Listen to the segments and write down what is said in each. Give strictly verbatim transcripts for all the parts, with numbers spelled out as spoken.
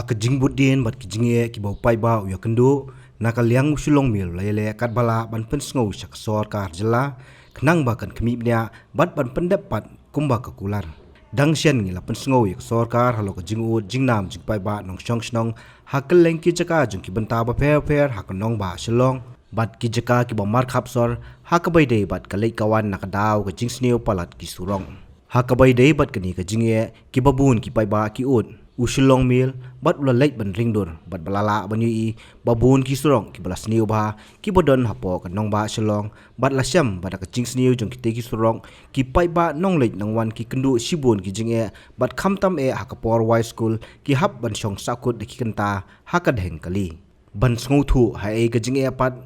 Ka jingbud dien bad ki jingeh kiba u paidbah u ïakynduh na ka liang u Shillong Mail la ïaleh katba lah ban pynsngew sha ka sorkar jylla khnang ba kan khmih bniah bad ban pyndep pat kumba ka kular. Dang shen ngi la pynsngew ïa ka sorkar halor ka jingud jingnam jong ki paidbah nongshong shnong ha kylleng ki jaka jong ki bynta bapher bapher ha ka nongbah Shillong bad ki jaka kiba markhap sor ha kaba ïadei bad ka leit ka wan na ka daw ka jingsniew palat ki surok. Ha kaba ïadei bad kane ka jingeh kiba bun ki paidbah ki ud, u Shillong Mail bad u la leit ban ringdur bad ba la lah ban ïohi ba bun ki surok kiba la sniew bha kiba don hapoh ka nongbah Shillong bad la shem ba da ka jingsniew jong kitei ki surok ki paidbah nongleit nongwan ki kynduh shibun ki jingeh bad khamtam eh ha ka por wai skul ki hap ban shong sahkut da ki kynta ha ka dheng kali. Ban sngewthuh ha ei ka jingeh pat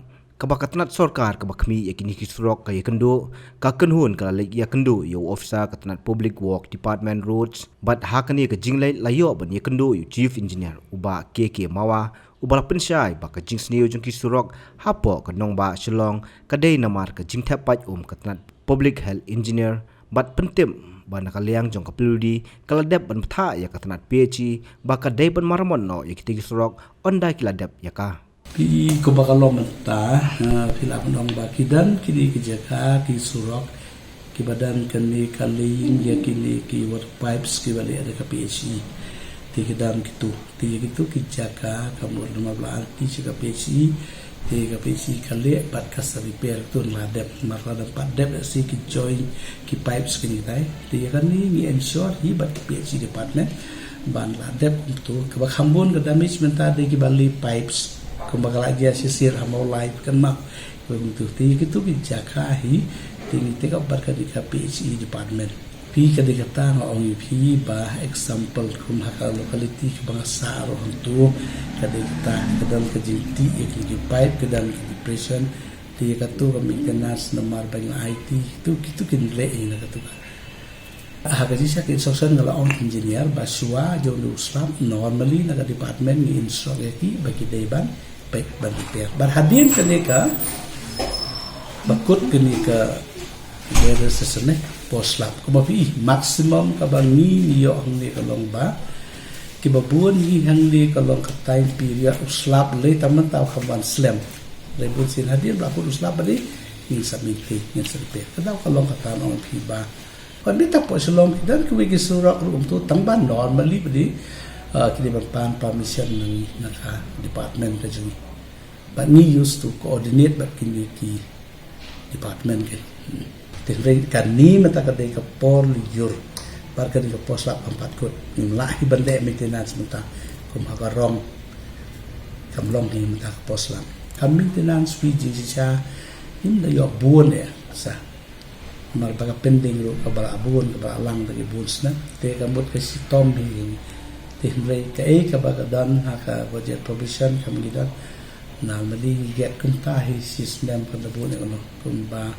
kaba ka tnat sorkar kaba khmih ïa kine ki surok ka ïakynduh, ka kynhun ka la leit ïakynduh ïa u officer ka tnat Public Work Department Roads bad ha kane ka jingleit la ïoh ban ïakynduh ïa u Chief Engineer u Bah K K Mawa uba la pynshai ba ka jingsniew jong ki surok hapoh ka nongbah Shillong ka dei namar ka jingthep pait um ka tnat Public Health Engineer bad pyntip ba na ka liang jong ka P W D ka la dep ban bthah ïa ka tnat P H E ba ka dei ban maramot noh ïa kitei ki surok ynda ki la dep ïa ka. Phi, kumba ka long mynta, ah, phi lah ban ong ba ki don kine ki jaka ki surok kiba don kane ka link ïa kine ki water pipes kiba leh da ka P H E. Te ki don kitu, te ïa kitu ki jaka ka mut namar ba la arti sha ka P H E. Te ka P H E ka leh bad ka sa repair tu la dep, mar la dep pat dep, lehse ki join ki pipes kine kitai. Te ïa kane ngi ensure hi bad ka P H E department ban la dep kumtu. Kaba kham bun ka damage mynta dei kiba leh pipes, kumba ka la jia shisien ha Mawlai, kan map kumtu. Te ïa kitu ki jaka hi te ngi take up bad kane ka P H E department. Phi, ka dei kata nga ong ïa phi ba example kum ha ka locality kaba nga sah ruh hangtu, ka dei kata, ka don ka jingtih ïa kine ki pipe, ka don ka depression. Te ïa katu ka maintenance namar ba ngi la aiti, tu kitu kin leh ïa katu ka. Ha ka jingshisha ka instruction nga la ong engineer ba shuwa jong u slap, normally na ka department ngi instruct ïa ki ba ki dei ban peit ban repair. Bad hadien kane kaba kut kane ka weather session ne, por slap. Kumba phi, maximum kaba ngi ïoh hangne ka long ba kiba bun ngi hangne ka long ka time period u slap lei tang mynta u kham wan slem. Lei bun sien hadien ba la kut u slap ba dei ngin sa maintain, ngin sa repair. Ka daw ka long kata nga ong phi ba Ban bit hapoh Shillong ki don kiwei ki surok ruh kumtu tang ba normally ba dei, ah, ki dei ban pan permission na ngi na ka department ka jong ngi. Bad ngi used to coordinate bad kine ki department ki. Hmm. Te hynrei kane mynta ka dei ka por lyiur. Bad ka dei ka por slap, kam pat kut. Ngim lah hi ban leh maintenance mynta kum ha ka rong. Kam long hi mynta ka por slap. Ka maintenance phi, jingshisha ngim da ïoh bun eh sa. Namar ba ka pending ruh kaba la bun, kaba la lang da ki bun snem. Te ka mut ka shitom hi. Te hynrei kaei kaba ka don ha ka budget provision kam ngi don. Normally ngi get kumta hi shi snem, kan da bun ïa kano. Kumba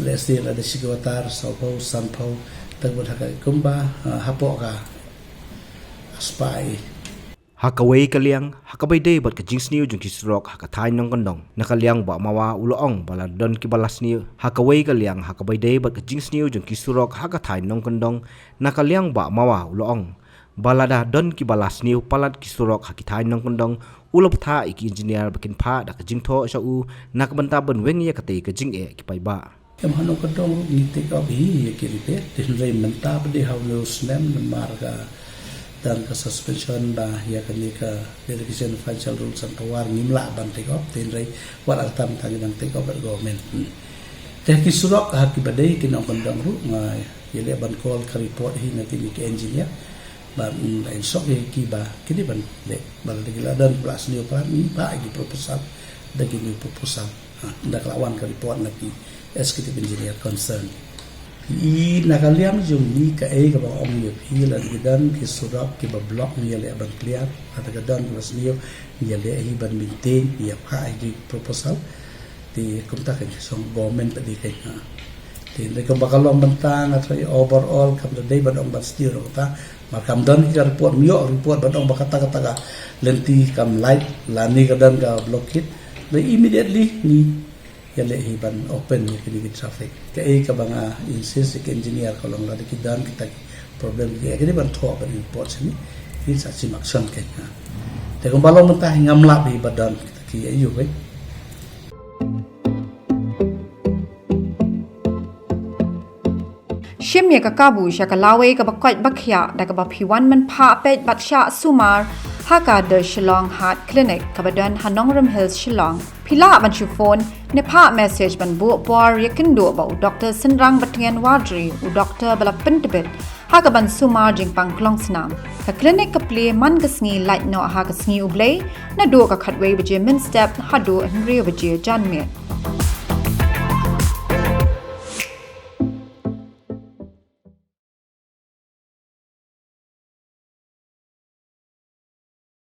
lehse lada shi kwata, sawphew, sanphew, te ka mut ha ka kumba, ah, hapoh ka spah. Ha kawei ka liang, ha kaba ïadei bad ka jingsniew jong ki surok ha ka thaiñ Nongkyndong, na ka liang Bah Mawa u la ong ba la don kiba la sniew. Ha kawei ka liang, ha kaba ïadei bad ka jingsniew jong ki surok ha ka thaiñ Nongkyndong, na ka liang Bah Mawa u la ong ba lada don kiba la sniew palat ki surok ha ki thaiñ Nongkyndong, u la bthah ïa ki engineer ba kin phah da ka jingthoh sha u na ka bynta ban weng ïa katei ka jingeh ki paidbah. Em, ha Nongkyndong ruh ngi take up hi ïa ki repair. Te hynrei mynta ba dei ha une u snem namar ka don ka suspension ba ïa kane ka Delegation of Financial Rules and Power ngim lah ban take up. Te hynrei wat la kata mynta ngi dang take up bad government. Hmm. Te ha ki surok ha kiba dei ki Nongkyndong ruh nga ïaleh ban call ka report hi na kine ki engineer. Ba, mm, la instruct ïa ki ba ki dei ban leh, ba la dei ki la don ba la sniew palat ngi phah ïa ki proposal, da ki new proposal. Ha, da ka la wan ka report na ki executive engineer concern. Phi, na ka liang jong ngi kaei kaba ong ïa phi, lada ki don ki surok kiba block ngi ïaleh ban clear, lada ka don kiba sniew ngi ïaleh hi ban maintain, ïa phah hi ki proposal. Te kumta kan song government pat dei kan ha. Te hynrei kumba ka long mynta nga tharai overall kam da dei ban ong ban sniew ruh kata. Mar kam don hi ka report, ym ïoh report ban ong ba kata kata ka lynti kam lait lane ka don ka blockade. Te immediately ngi ïaleh hi ban open ïa kine ki traffic. Kaei kaba nga insist ïa ki engineer ka long lada ki don kita ki problem ki, ki dei ban thoh ban report shane. Hi sa chi mak san ke ha. Te kumba long mynta hi ngam lah ba i ba don kita ki ayu wei. Shim ïa ka kabu sha ka lawei kaba koit ba khiah da kaba phi wan mynphah peit bad shah sumar ha ka The Shillong Heart Clinic kaba don ha Nongrum Hills, Shillong. Phi lah ban shu phone ne phah message ban buh por ïa kynduh ba u Doktor Synrang Batngen Wadri u doktor ba la pyntbit ha ka ban sumar jingpang klong snam. Ka clinic ka plie man ka sngi lait noh ha ka sngi U Blei naduh ka khatwei baje mynstep haduh hynriew baje janmiet.